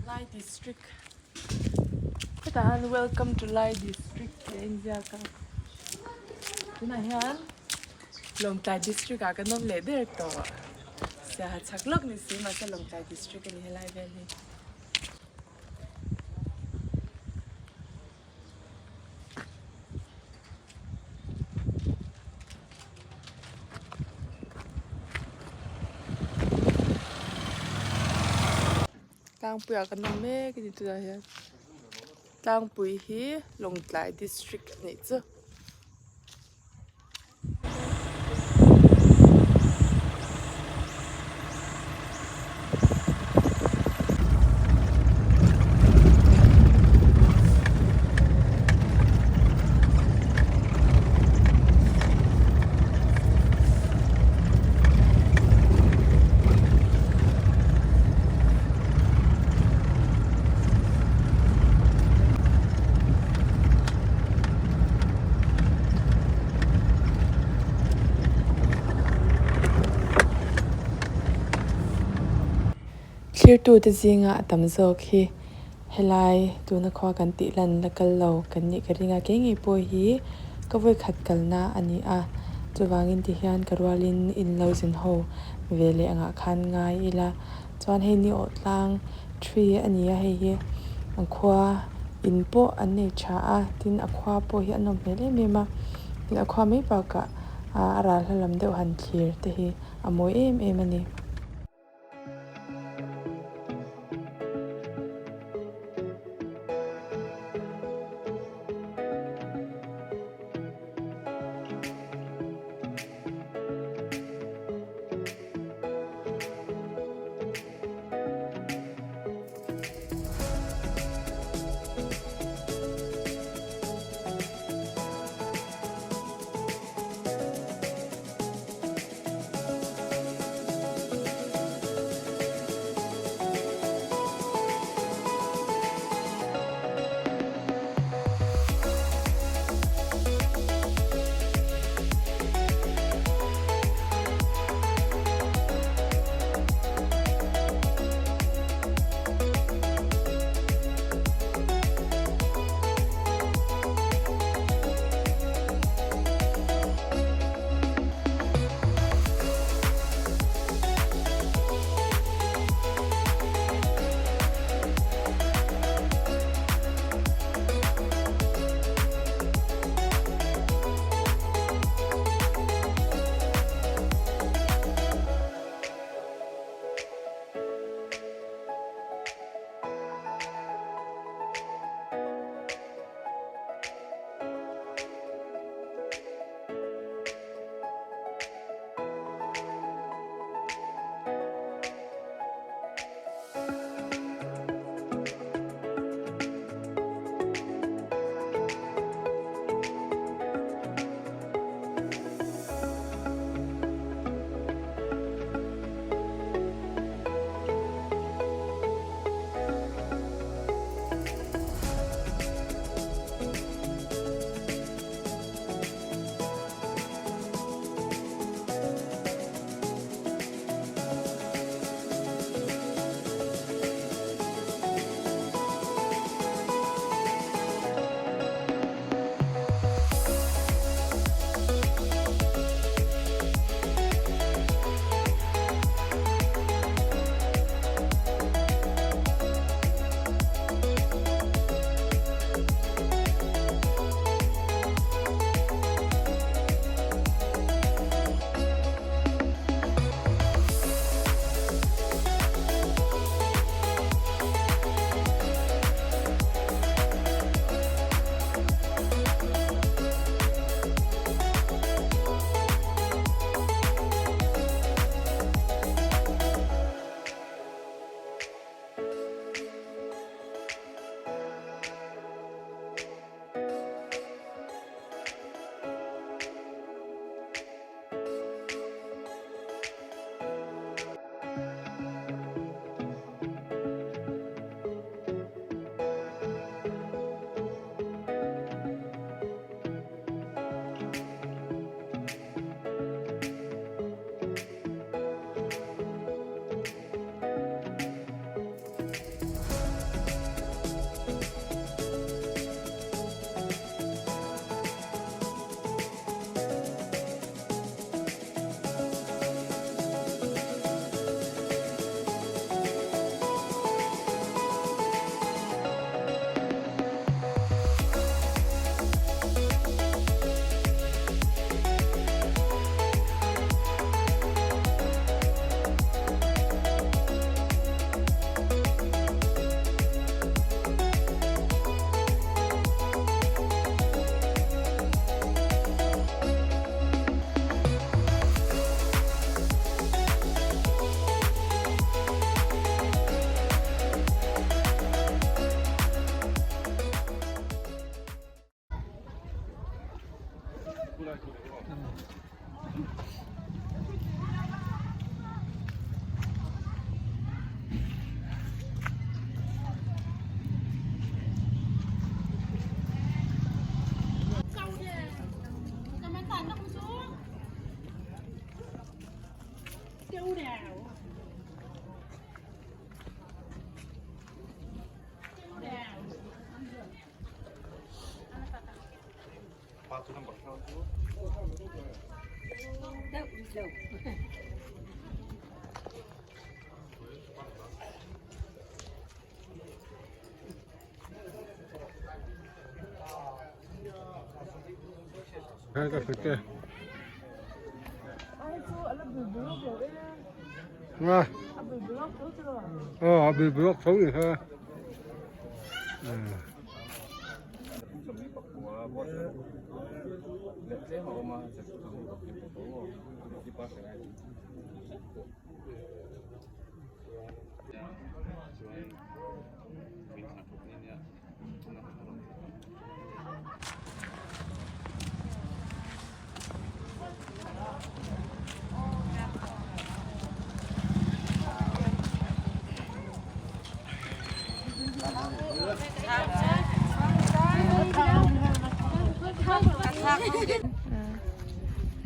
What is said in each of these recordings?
Lai district hetah hian welcome to Lai district tih a inziak a tunah hian Lawngtlai district ah kan awm leh der tawh siaha chhak lawk ni si mahse Lawngtlai district a ni helai vel hi. Tlangpuiah kan awm mek a ni tunah hian tlangpui hi Lawngtlai district a nih chu. Thlirtute zinga a tam zawk hi helai tuna khua kan tih lan la kal lo kan nih ka ring a, kei ngei pawh hi ka vawikhat kalna a ni a, chuvangin tihian ka rualin in lo zin ho ve leh angah khan ngai ila chuan hei ni awh tlang tree a ni a hei hi an khua in pawh an nei tha a tin a khua pawh hi a nawm hmel em em a tin a khua mai bakah ah a ral hla lam deuh han thlir te hi a mawi em em a ni.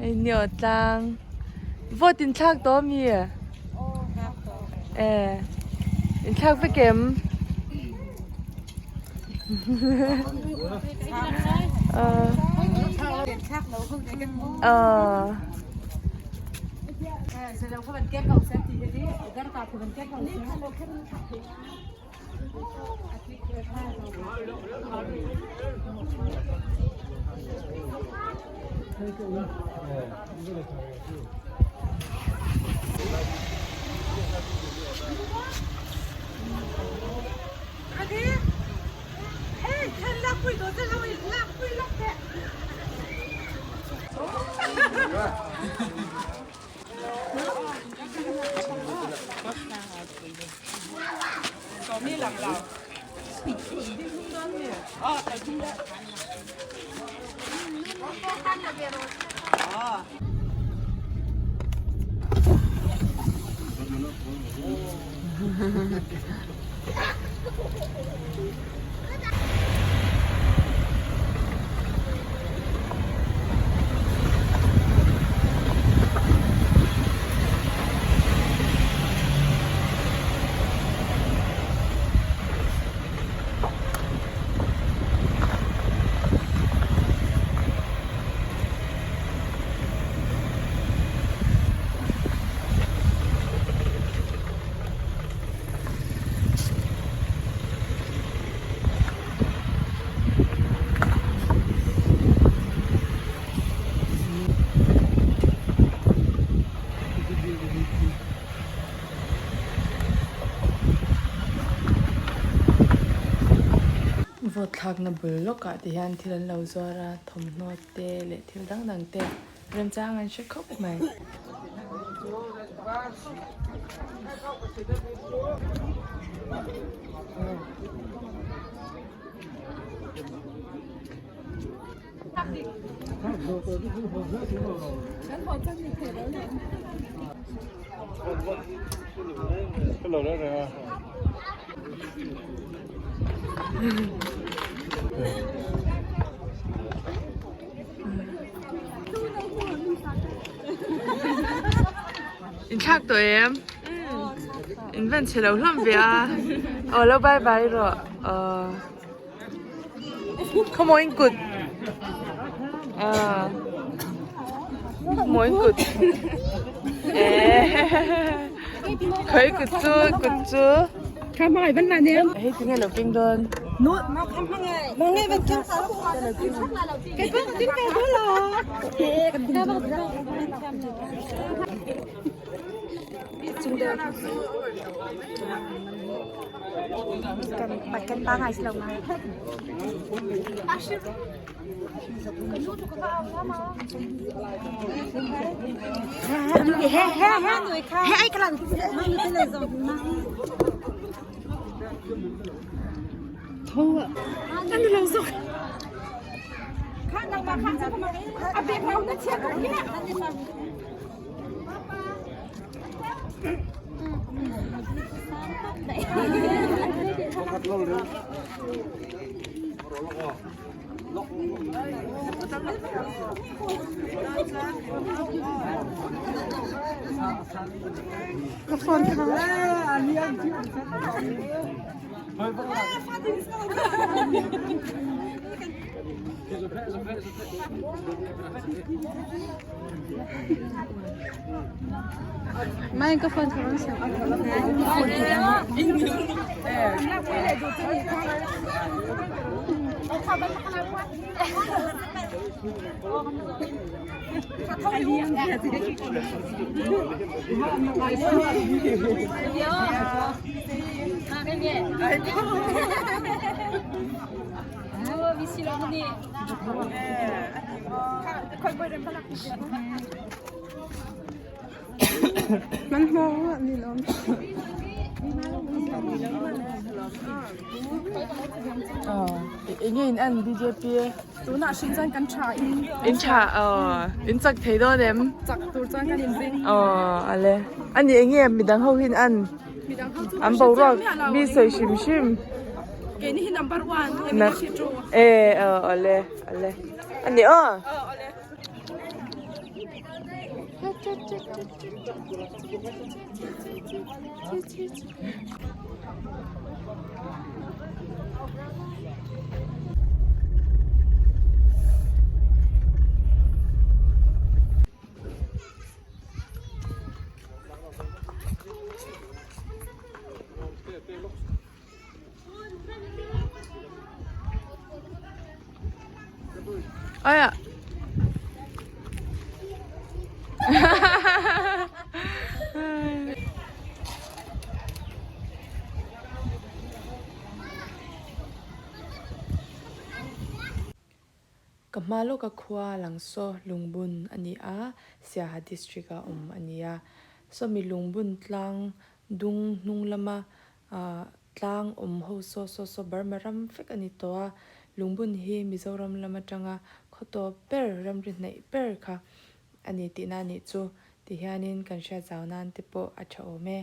Hei niawh tlang vote in thlak tawh ami eh in thlak vek em ah Vote thlakna bul lawkah te hian thil an lo zuar a thawmhnaw te leh thil dang dang te remchang an hre khawp mai. In thlak tawh em? In van chhe lo hlawm ve a. Aw lo bye bye rawh. Aw. Khawmaw in kut. Khawmaw in kut. Khoi kut chu kut chu. Hei tinge lo keng dawn. Ka phone kha. Mai ka phone kha ron Hmanhmawh ni lawm. Enge in an BJP? Tunah hrin chuan kan tha in. In tha aw. In chak thei dawn em? Chak tur chuan kan in ring. Aw ale. Ani enge midang ho hin an? Midang ho chu An boruak mi sawi hrim hrim. Keini hi number 1 MNC 2. E aw ale ale. Ani aw. Aw ale. Aia. Ka hma lawka khua Langsaw Lungbun a ni a, Siaha District a awm a ni a. Sawmi Lungbun tlang dung hnung lama Tlang awm ho saw saw saw Burma ram vek a ni tawh a, Lungbun hi Mizoram lam atanga khaw tawp ber, ramri hnaih ber kha a ni tihna a nih chu ti hianin kan hriat zau nan te pawh a tha awm e.